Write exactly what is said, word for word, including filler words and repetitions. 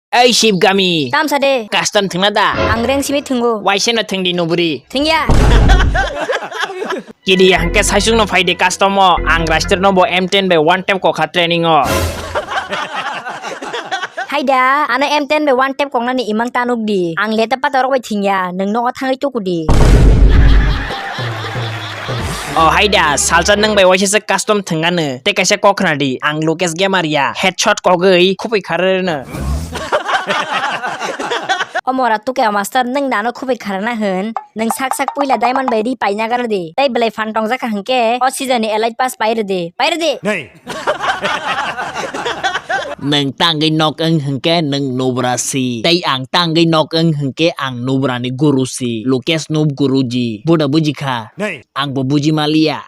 Ei Shibgami. Tamsa de. Custom thwngna da? Ang reng simi thwngo. Waiseno thwngdi nubri. Thwngya. Kidi hangke saisukno phaidi custom o, ang Raster no bo M ten bai one tap kokha training o. Haida, ano M ten bai one tap koknani imang tanuk di. Ang leta pata rok bai thwngya, nwng nogo thangwi tuku di. O haida, salsa nwng bai waisa se custom thwngano. Tei kaisa kok khna di, ang Lukesh Gamer ya, headshot kogwi khupui kharwi rwno. O mora tuke master, nwng nano khupui kharana hwn. Nwng sak sak puila diamond bai ri paina gar di. Tei belai phan tongjakha hwnkhe o season ni elite pass pai rwdi. Pai rwdi. Nei. Nwng tangwi nok wng hwnkhe nwng nubra si. Tei ang tangwi nok wng hwnkhe ang nubra ni guru si. Lukesh Noob Guruji. Buda bujikha? Nei. Ang bo buji maliya.